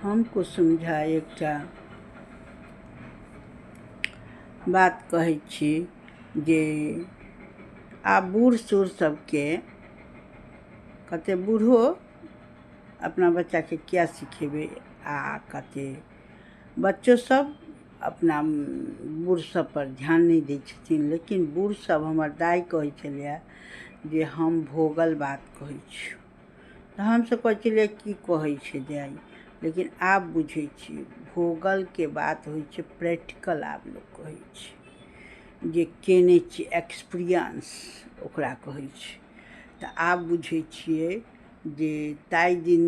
हम कुसुम झा एकटा बात कहै छी जे आब बूढ़ सूढ़ सबके कते बूढ़ो अपना बच्चाके किया सिखेबै आ कते बच्चो सब अपना बूढ़ सबपर ध्यान नहि दै छथिन। लेकिन बूढ़ सब, हमर दाइ कहै छलैया जे हम भोगल बात कहै छी, तऽ हमसब कहै छलियै की कहै छै दाइ, लेकिन आब बुझै छियै भोगलके बात होइ छै प्रैक्टिकल। आब लोक कहै छै जे केने छियै, एक्सपीरियंस ओकरा कहै छै। तऽ आब बुझै छियै जे ताहि दिन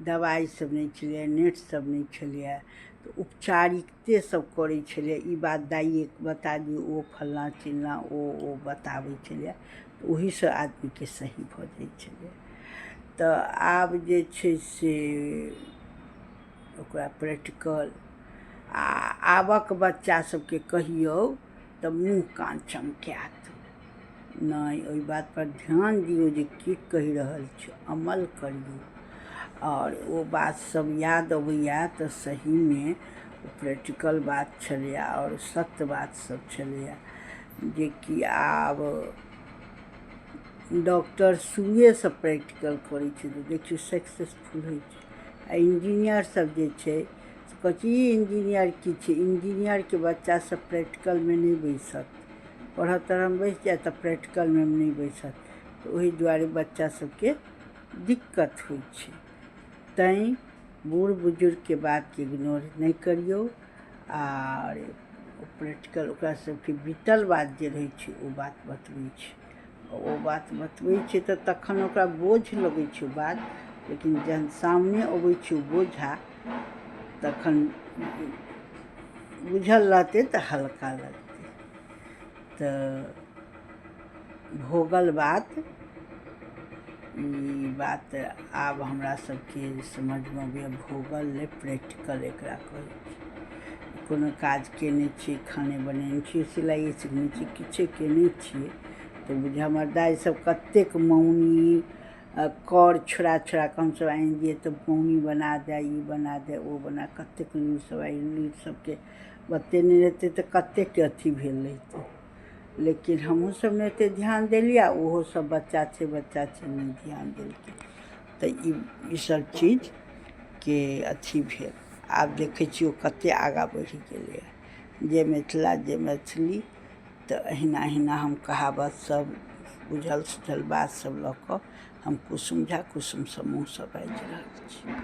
दबाइ सब नहि छलैया, नेट सब नहि छलैया, तऽ उपचारिते सब करै छलैया। ई बात दाइए बता दियौ, ओ फल्लाँ चिल्लाँ ओ बताबै छलैया, तऽ ओहीसँ आदमीके सही भऽ जाइ छलैया। तऽ आब जे छै से ओकरा प्रैक्टिकल। आ आबक बच्चा सबके कहियौ तऽ मुँह कान चमकायत नहि। ओहि बात पर ध्यान दियौ जे की कहि रहल छै, अमल करियौ। आओर ओ बात सब याद अबैया तऽ सहीमे प्रैक्टिकल बात छलैया आओर सत्य बात सब छलैया, जेकि आब डॉक्टर शुरुएसँ प्रैक्टिकल करै छै तऽ देखियौ सक्सेसफुल होइ छै। आ इंजीनियर सब जे छै से कहै छै ई इंजीनियर की छै, इंजीनियरके बच्चा सब प्रैक्टिकलमे नहि बैसत, पढ़ऽ तढ़ऽमे बैस जायत तऽ प्रैक्टिकलमे नहि बैसत, तऽ ओहि दुआरे बच्चा सबके दिक्कत होइ छै। तैँ बूढ़ बुजुर्गके बातके इग्नोर नहि करियौ, आर प्रैक्टिकल ओकरा सबके बीतल बात जे रहै छै ओ बात बतबै छै। ओ बात बतबै छै तऽ तखन ओकरा बोझ लगै छै बात, लेकिन जहन सामने अबै छै ओ बोझा तखन बुझल रहतै तऽ हल्का लगतै। तऽ भोगल बात ई बात आब हमरा सबके समझमे अबैया, भोगल नहि प्रैक्टिकल एकरा कहै छै। कोनो काज केने छियै, खाने बनेने छियै, सिलाइए सिखने छियै, किछो केने छियै तऽ बुझ हमर दाइ सब कतेक मौनी कर छोड़ा छोड़ा कऽ हमसब आनि दियै तऽ मौनी बना दै, ई बना दै, ओ बना, कतेक लुरि सब आइ लुरि सबके बतेने रहितै तऽ कतेकके अथी भेल रहितै। लेकिन हमहूँ सब नहि ओते ध्यान देलियै आ ओहो सब बच्चा छै बच्चा छै नहि ध्यान देलकै। तऽ ई सब चीजके अथी भेल। आब देखै छियै ओ कते आगाँ बढ़ि गेलैया। जय मिथिला जय मैथिली। तऽ अहिना अहिना हम कहावत सब बुझल सुझल बात सब लऽ कऽ हम कुसुम झा कुसुम समूहसँ बाजि रहल छी।